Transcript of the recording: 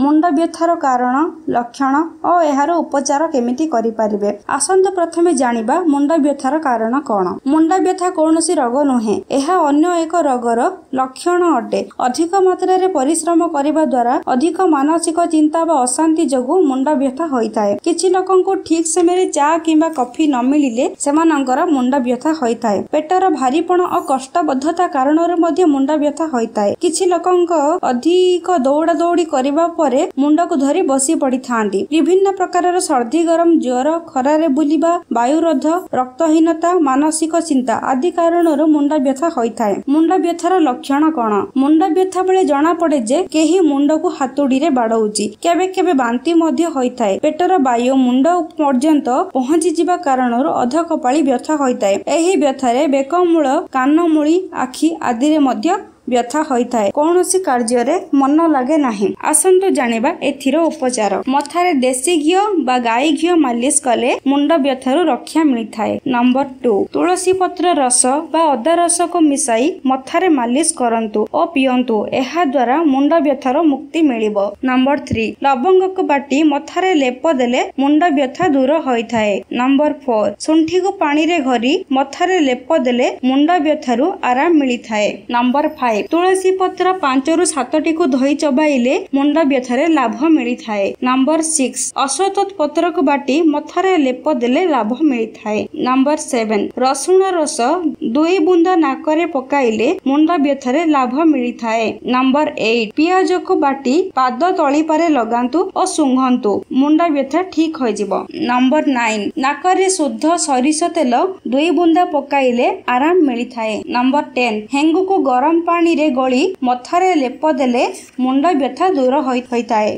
ମୁଣ୍ଡ ବ୍ୟଥାର କାରଣ, ଲକ୍ଷଣ ଓ ଏହାର ଉପଚାର କେମିତି କରିପାରିବେ। ଆସନ୍ତୁ ପ୍ରଥମେ ଜାଣିବା ମୁଣ୍ଡ ବ୍ୟଥାର କାରଣ କଣ। ମୁଣ୍ଡ ବ୍ୟଥା କୌଣସି ରୋଗ ନୁହେଁ, ଏହା ଅନ୍ୟ ଏକ ରୋଗର ଲକ୍ଷଣ ଅଟେ। ଅଧିକ ମାତ୍ରାରେ ପରିଶ୍ରମ କରିବା ଦ୍ୱାରା, ଅଧିକ ମାନସିକ ଚିନ୍ତା ବା ଅଶାନ୍ତି ଯୋଗୁଁ ମୁଣ୍ଡ ବ୍ୟଥା ହୋଇଥାଏ। କିଛି ଲୋକଙ୍କୁ ଠିକ ସମୟରେ ଚା କିମ୍ବା କଫି ନ ମିଳିଲେ ସେମାନଙ୍କର ମୁଣ୍ଡ ବ୍ୟଥା ହୋଇଥାଏ। ପେଟର ଭାରିପଣ ଓ କୋଷ୍ଠବଦ୍ଧତା କାରଣରୁ ମଧ୍ୟ ମୁଣ୍ଡ ବ୍ୟଥା ହୋଇଥାଏ। କିଛି ଲୋକଙ୍କ ଅଧିକ ଦୌଡ଼ା ଦୌଡ଼ି କରିବା ପରେ ମୁଣ୍ଡକୁ ଧରି ବସି ପଡ଼ିଥାନ୍ତି। ବିଭିନ୍ନ ପ୍ରକାରର ସର୍ଦ୍ଦି, ଗରମ, ଜ୍ୱର, ଖରାରେ ବୁଲିବା, ବାୟୁରୋଧ, ରକ୍ତହୀନତା, ମାନସିକ ଚିନ୍ତା ଆଦି କାରଣରୁ ମୁଣ୍ଡ ବ୍ୟଥା ହୋଇଥାଏ। ମୁଣ୍ଡ ବ୍ୟଥାର ଲକ୍ଷଣ କଣ? ମୁଣ୍ଡ ବ୍ୟଥା ବେଳେ ଜଣା ପଡେ ଯେ କେହି ମୁଣ୍ଡକୁ ହାତୁଡ଼ିରେ ବାଡଉଛି। କେବେ କେବେ ବାନ୍ତି ମଧ୍ୟ ହୋଇଥାଏ। ପେଟର ବାୟୁ ମୁଣ୍ଡ ପର୍ଯ୍ୟନ୍ତ ପହଞ୍ଚିଯିବା କାରଣରୁ ଅଧକପାଳି ବ୍ୟଥା ହୋଇଥାଏ। ଏହି ବ୍ୟଥାରେ ବେକମୂଳ, କାନମୂଳି, ଆଖି ଆଦିରେ ମଧ୍ୟ ବ୍ୟଥା ହୋଇଥାଏ। କୌଣସି କାର୍ଯ୍ୟରେ ମନ ଲାଗେ ନାହିଁ। ଆସନ୍ତୁ ଜାଣିବା ଏଥିର ଉପଚାର। ମଥାରେ ଦେଶୀ ଘିଅ ବା ଗାଈ ଘିଅ ମାଲିସ କଲେ ମୁଣ୍ଡ ବ୍ୟଥାରୁ ରକ୍ଷା ମିଳିଥାଏ। ନମ୍ବର 2, ତୁଳସୀ ପତ୍ର ରସ ବା ଅଦା ରସକୁ ମିଶାଇ ମଥାରେ ମାଲିସ କରନ୍ତୁ ଓ ପିଅନ୍ତୁ। ଏହା ଦ୍ୱାରା ମୁଣ୍ଡ ବ୍ୟଥାର ମୁକ୍ତି ମିଳିବ। ନମ୍ବର 3, ଲବଙ୍ଗକୁ ବାଟି ମଥାରେ ଲେପ ଦେଲେ ମୁଣ୍ଡ ବ୍ୟଥା ଦୂର ହୋଇଥାଏ। ନମ୍ବର 4, ଶୁଣ୍ଠିକୁ ପାଣିରେ ଘୋରି ମଥାରେ ଲେପ ଦେଲେ ମୁଣ୍ଡ ବ୍ୟଥାରୁ ଆରାମ ମିଳିଥାଏ। ନମ୍ବର 5, ତୁଳସୀ ପତ୍ର 5ରୁ 7ଟିକୁ ଧୋଇ ଚୋବାଇଲେ ମୁଣ୍ଡ ବ୍ୟଥାରେ ଲାଭ ମିଳିଥାଏ। ନମ୍ବର 6, ଅଶ୍ୱତ୍ଥ ପତ୍ରକୁ ବାଟି ମଥାରେ ଲେପ ଦେଲେ ଲାଭ ମିଳିଥାଏ। ନମ୍ବର 7, ରସୁଣ ରସ 2 ବୁନ୍ଦା ନାକରେ ପକାଇଲେ ମୁଣ୍ଡ ବ୍ୟଥାରେ ଲାଭ ମିଳିଥାଏ। ନମ୍ବର 8, ପିଆଜକୁ ବାଟି ପାଦ ତଳିପାରେ ଲଗାନ୍ତୁ ଓ ଶୁଙ୍ଘନ୍ତୁ, ମୁଣ୍ଡ ବ୍ୟଥା ଠିକ ହୋଇଯିବ। ନମ୍ବର 9, ନାକରେ ଶୁଦ୍ଧ ସୋରିଷ ତେଲ 2 ବୁନ୍ଦା ପକାଇଲେ ଆରାମ ମିଳିଥାଏ। ନମ୍ବର 10, ହେଙ୍ଗୁକୁ ଗରମ ପାଣିରେ ଗୋଳି ମଥାରେ ଲେପ ଦେଲେ ମୁଣ୍ଡ ବ୍ୟଥା ଦୂର ହୋଇଥାଏ।